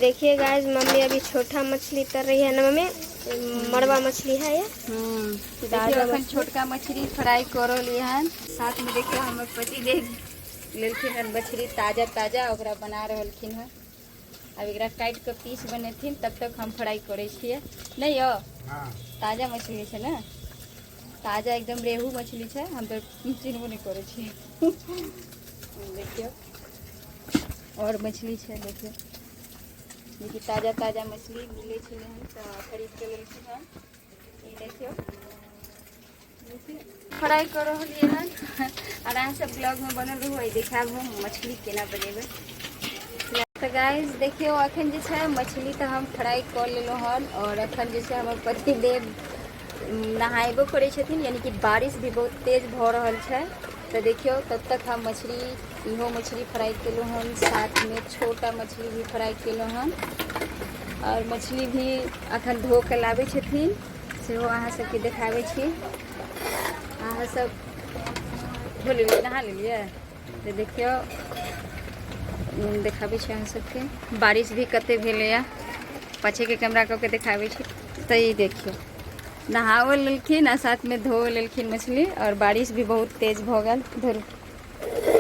देखिए guys, mummy अभी छोटा मछली तर रही है ना मम्मी? मड़वा मछली है ये। देखियौ, अखन छोटका मछली फ्राई कऽ रहलियै हन। साथमे देखियौ, हमर पतिदेव लेलखिन हन मछली ताजा ताजा, ओकरा बना रहलखिन हन। आब एकरा काटि कऽ पीस बनेथिन, तब तक हम फ्राई करै छियै। नहि यौ, ताजा मछली छै ने, ताजा एकदम रेहू मछली छै। हम तऽ चिन्हबो नहि करै छियै। देखियौ, आओर मछली छै। देखियौ, जेकि ताजा ताजा मछली मिलै छलै हन तऽ खरीद के लेलखिन हन। ई देखियौ, फ्राई कऽ रहलियै हन आओर अहाँ सब ब्लॉगमे बनल रहू। एहि देखायब हम मछली केना बनेबै। तऽ गाइस, देखियौ, अखन जे छै मछली तऽ हम फ्राई कऽ लेलहुँ हन आओर अखन जे छै हमर पतिदेव नहायबो करै छथिन, यानी कि बारिश भी बहुत तेज भऽ रहल छै। तऽ देखियौ, तब तक हम मछली, इहो मछली फ्राई केलहुँ हन, साथमे छोटा मछली भी फ्राई केलहुँ हन आओर मछली भी अखन धो कऽ लाबै छथिन, सेहो अहाँ सबके देखाबै छी। अहाँ सब धो लेलियै, नहा लेलियै? तऽ देखियौ, देखाबै छी अहाँ सबके। बारिश भी कते भेलैए, पाछेके कैमरा कऽ के देखाबै छी। तऽ ई देखियौ, नहाओ लेलखिन आ साथमे धो लेलखिन मछली आओर बारिश भी बहुत तेज भऽ गेल। धरू,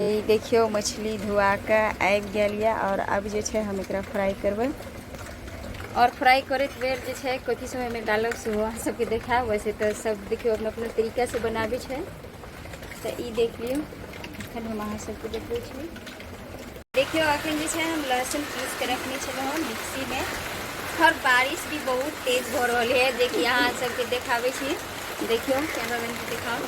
ई देखियौ, मछली धोआ कऽ आबि गेल यऽ आओर आब जे छै हम एकरा फ्राई करबै। आओर फ्राई करैत बेर जे छै कथी सब एहिमे डालब, सेहो अहाँ सबके देखायब। वैसे तऽ सब देखियौ अपना अपना तरीकासँ बनाबै छै। तऽ ई देख लियौ, एखन हम अहाँ सबके देखबै छी। देखियौ, अखन जे छै हम लहसुन पीस के रखने छलहुँ हँ मिक्सीमे और बारिश भी बहुत तेज भऽ रहल है, जेकि अहाँ सबके देखाबै छी। देखियौ, कैमरामैन के देखाउ।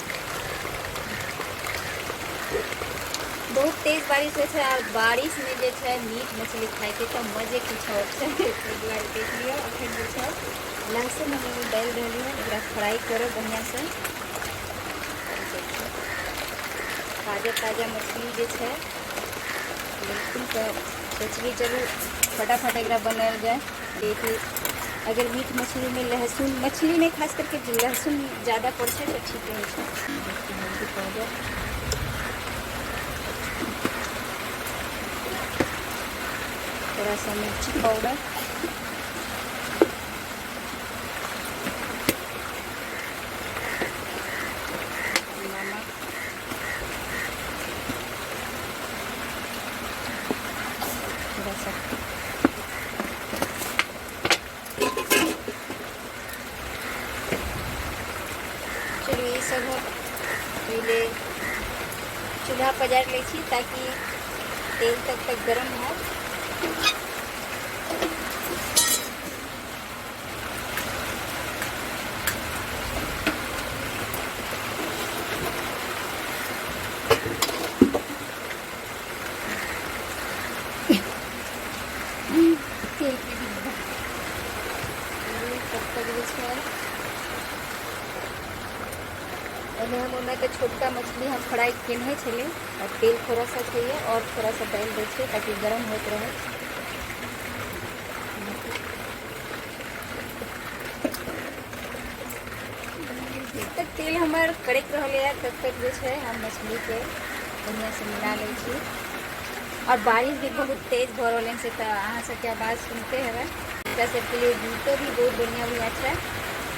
बहुत तेज बारिश होइ छै और बारिशमे जे छै मीट मछली खाइके तऽ मजे किछु आओर छै। ताहि दुआरे देख लियौ, अखन जे छै लहसुन हम ओहिमे डालि रहली हँ। एकरा फ्राई करब बढ़िआँसँ। ताजा ताजा मछली जे छै लेलखिन तऽ सोचली चलू फटाफट एकरा बनायल जाय, कियाकि अगर मीट मछलीमे लहसुन, मछलीमे खास करके लहसुन ज्यादा पड़ै छै तऽ ठीक रहै छै। हल्दी पाउडर, थोड़ा सा मिर्ची पाउडर, नमक, थोड़ा सा। चलू, ई सब हम पहिले चूल्हा पजारि लै छी ताकि तेल तब तक गरम हैत। तेलके डिब्बा तब तक जे छै एहिमे हम ओना तऽ छोटका मछली हम फ्राई केने छलियै आओर तेल थोड़ा सा छैहे, आओर थोड़ा सा डालि दै छियै ताकि गरम होइत रहै। जब तक तेल हमर करैत रहलैए, तब तक जे छै हम मछलीके बढ़िआँसँ मिला लै छी। आओर बारिश भी बहुत तेज भऽ रहल है, से तऽ अहाँ सबके आवाज सुनते हेबै। एकरा सबके लिए गीतो भी बहुत बढ़िआँ बढ़िआँ छै।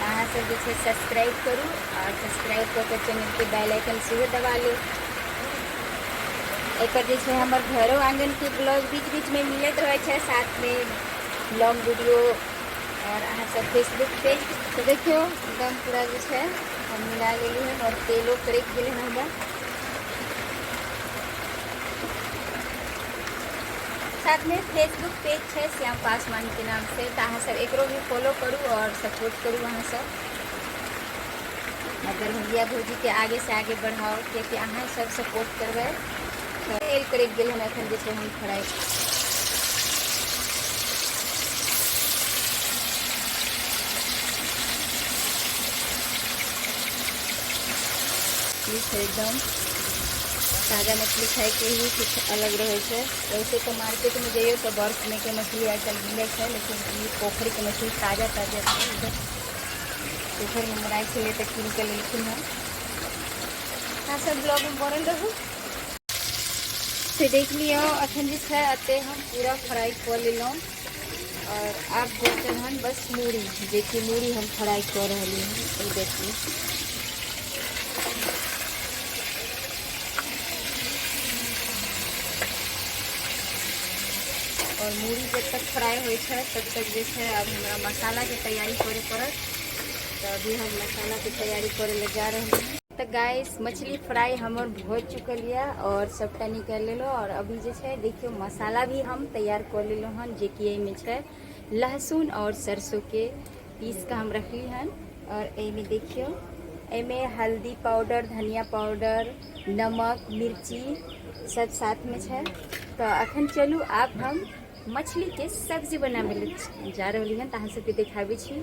अहाँ सब जे छै सब्सक्राइब करू आओर सब्सक्राइब कऽ के चैनलके बेल आइकन सेहो दबा लू। एकर जे छै हमर घरो आङ्गनके ब्लॉग बीच बीचमे मिलैत रहै छै, साथमे लॉन्ग वीडियो आओर अहाँ सब फेसबुक पेज। तऽ देखियौ, एकदम पूरा जे छै हम मिला लेली हन आओर तेलो करैक गेलै हन हमरा। साथमे फेसबुक पेज छै श्याम पासवानके नामसँ, तऽ अहाँ सब एकरो भी फॉलो करू आओर सपोर्ट करू अहाँ सब आ दरभंगिया भौजीके आगे से आगे बढ़ाओ, कियाकि अहाँ सब सपोर्ट करबै। तेल करैक गेल हन, एखन जे छै हम फ्राई छै। एकदम ताजा मछली खाइके ही किछु अलग रहै छै। वैसे तऽ मार्केटमे जइयौ तऽ बर्फमे के मछली आजकल मिलै छै, लेकिन ई पोखरिके मछली ताजा ताजा छै। एकदम पोखरिमे मराइ छलै तऽ कीन कऽ लेलखिन हँ। अहाँ सब ब्लॉगमे बनल रहू। से देख लियौ, अखन जे छै एते हम पूरा फ्राई कऽ लेलहुँ। और आब बचल हन बस मूड़ी, जेकि मूड़ी हम फ्राई कऽ रहली हन। ई देखियौ, और मूड़ी जब तक फ्राई होइ छै तब तक जे छै आब हमरा मसालाके तैयारी करे पड़त। तऽ अभी हम मसालाके तैयारी करे लए जा रहल हन। तऽ गाइस मछली फ्राई हमर भऽ चुकल यऽ और सबटा निकालि लेलहुँ। और अभी जे छै देखियौ मसाला भी हम तैयार कऽ लेलहुँ हन, जेकि एहिमे छै लहसुन और सरसों के पीस कऽ हम रखली हन। और एहिमे देखियौ एहिमे हल्दी पाउडर, धनिया पाउडर, नमक, मिर्ची सब साथमे छै। तऽ अखन चलू आब हम मछलीके सब्जी बनाबै लए जा रहली हन, तऽ अहाँ सबके देखाबै छी।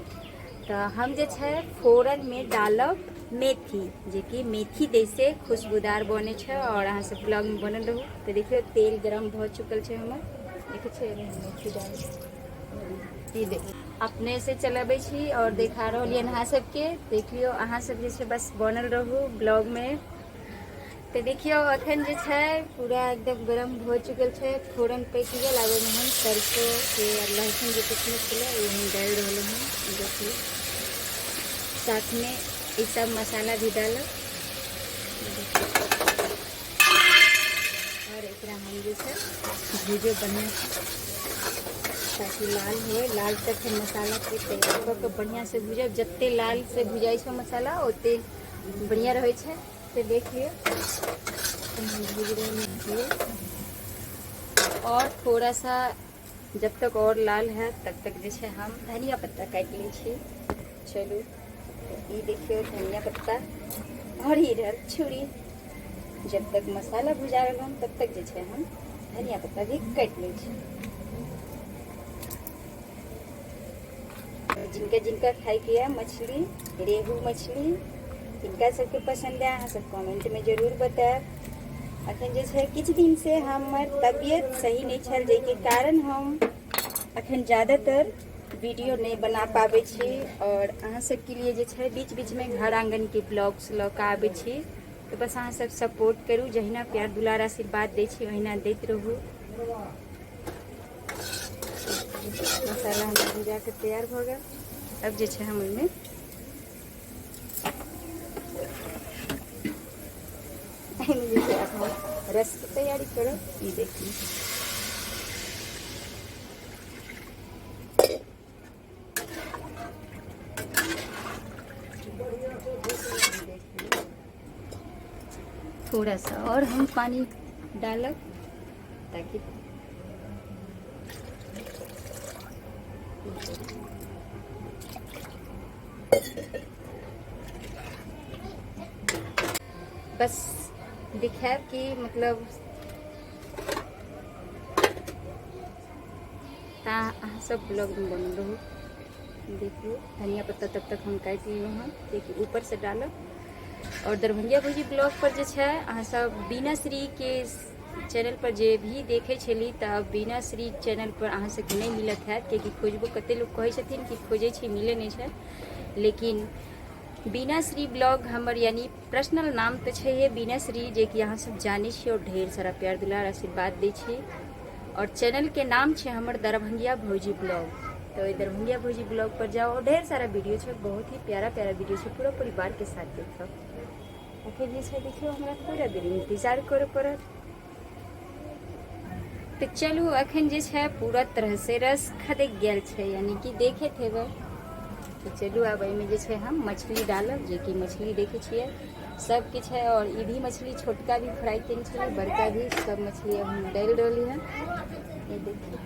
तऽ हम जे छै फोरनमे डालब मेथी, जेकि मेथी दै से खुशबूदार बनै छै। और अहाँ सब ब्लॉगमे बनल रहू। तऽ देखियौ तेल गरम भऽ चुकल छै हमर, देखै छियै एहिमे मेथी डाल ई देखियौ अपने से चलबै छी और देखा रहलियै अहाँ सबके। देख लियौ अहाँ सब जे छै बस बनल रहू ब्लॉगमे। तऽ देखियौ अखन जे छै पूरा एकदम गरम भऽ चुकल छै, फोरन पकि गेल। आब ओहिमे हम सरसों के और लहसुन जे पिसने छलै ओ हम डालि रहलहुँ हन। देखियौ साथमे ई सब मसाला भी डालब और एकरा हम जे छै भूजब बढ़िआँ से ताकि लाल होए। लाल तक हम मसाला के तैयार कऽ के बढ़िआँ से भूजब। जते लाल से भुजाइ छै मसाला ओते बढ़िआँ रहै छै। तऽ देख लियौ भूज रहल छियै और थोड़ा सा जब तक और लाल है तब तक जे छै हम धनिया पत्ता काटि लै छी। चलू ई देखियौ धनिया पत्ता और ई रहल छुरी। जब तक मसाला भुजा रहल हन तब तक जे छै हम धनिया पत्ता भी काटि लै छी। जिनका जिनका खाइके यऽ मछली, रेहू मछली जिनका सबके पसन्द है अहाँ सब कमेंटमे जरूर बतायब। अखन जे छै किछु दिनसँ हमर तबियत सही नहि छल, जाहिके कारण हम अखन ज़्यादातर वीडियो नहि बना पाबै छी। और अहाँ सबके लिए जे छै बीच बीचमे घर आँगनके ब्लॉग्स लऽ कऽ आबै छी। तऽ बस अहाँ सब सपोर्ट करू, जहिना प्यार दुलार आशीर्वाद दै छी ओहिना दैत रहू। मसाला हमर भुजा के तैयार भऽ गेल। अब जे छै हम ओहिमे जे छै आब हम रसके तैयारी करब। ई देखियौ थोड़ा सा और हम पानी डालब ताकि बस दिखायब कि मतलब ता अहाँ सब ब्लॉग में बनल रहू। देखियौ धनिया पत्ता तब तक हम काटि लेलहुँ हँ, जेकि ऊपर से डालब। और दरभंगिया भौजी ब्लॉग पर जे छै अहाँ सब बीना श्री के चैनल पर जे भी देखै छली तऽ बीना श्री चैनल पर अहाँ सबके नहि मिलत हैत, कियाकि खोजबो कते लोक कहै छथिन कि खोजै छी मिलै नहि छै। लेकिन बीना श्री ब्लॉग हमर यानी पर्सनल नाम तऽ छैहे बीना श्री, जेकि अहाँ सब जानै छी और ढेर सारा प्यार दुलार आशीर्वाद दै छी। और चैनल के नाम छै हमर दरभंगिया भौजी ब्लॉग। तो दरभंगिया भौजी ब्लॉग पर जाओ और ढेर सारा वीडियो छै, बहुत ही प्यारा प्यारा वीडियो छै, पूरा परिवार के साथ देखब। अखन जे छै देखियौ हमरा थोड़ा देर इंतजार करे पड़त। तऽ चलू अखन जे छै पूरा तरह से रस खदकि गेल छै, यानी कि देखैत हेबै। तऽ चलू आब एहिमे जे छै हम मछली डालब, जेकि मछली देखै छियै सब किछु है। और ई भी मछली छोटका भी फ्राई केने छलै, बड़का भी, सब मछली अब हम डालि रहली हन। ये देखियौ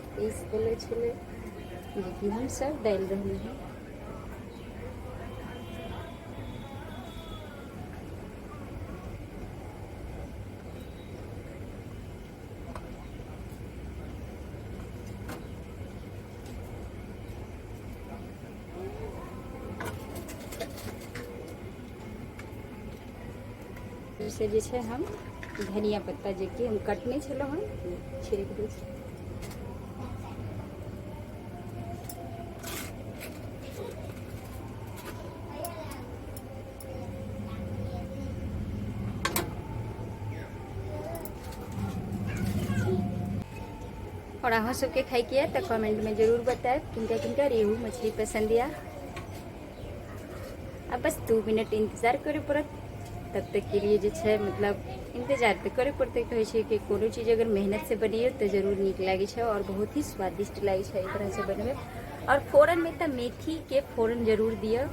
पीस देले छलै जेकि हम सब डालि रहली हन। से जे छै हम धनिया पत्ता जेकि हम कटने छलहुँ हन छिड़क दै छी। और अहाँ सबके खाइके यऽ तऽ कमेंटमे जरूर बतायब किनका किनका रेहू मछली पसंद यऽ। आ बस 2 मिनट इंतजार करे पड़त, तब तक के लिए जे छै मतलब इंतजार तऽ करे पड़तै। कहै छै कि कोनो चीज अगर मेहनत से बनियो तऽ जरूर नीक लागै छै और बहुत ही स्वादिष्ट लागै छै एहि तरह से बनबै। और फोरनमे तऽ मेथीके फोरन जरूर दियौ,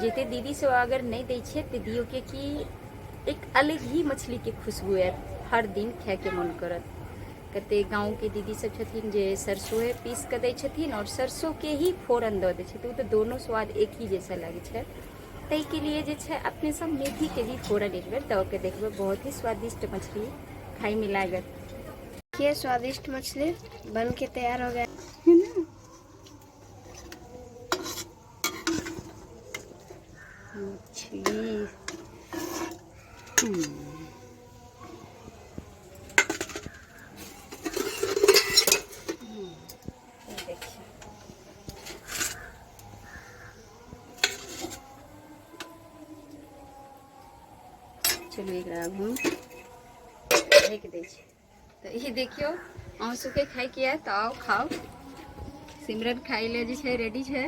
जते दीदी सब अगर नहि दै छै तऽ दियौ, कियाकि एक अलग ही मछलीके खुशबू आयत, हर दिन खायके मन करत। कते गाँवके दीदी सब छथिन जे सरसोए पीस कऽ दै छथिन और सरसोके ही फोरन दऽ दै छथिन, ओ तऽ दोनो स्वाद एक ही जैसा लागै छै। ताहिके लिए जे छै अपने सब मेथीके भी फोरन एक बेर दऽ के देखबै, बहुत ही स्वादिष्ट मछली खाइमे लागत। ये स्वादिष्ट मछली बन के तैयार हो गया है ना। मछली देखिए चलू एकरा आब हम ढकि दै छी। तऽ ई देखियौ, अहूँ सबके खाइके यऽ तऽ आउ खाउ। सिमरन खाइ लए जे छै रेडी छै।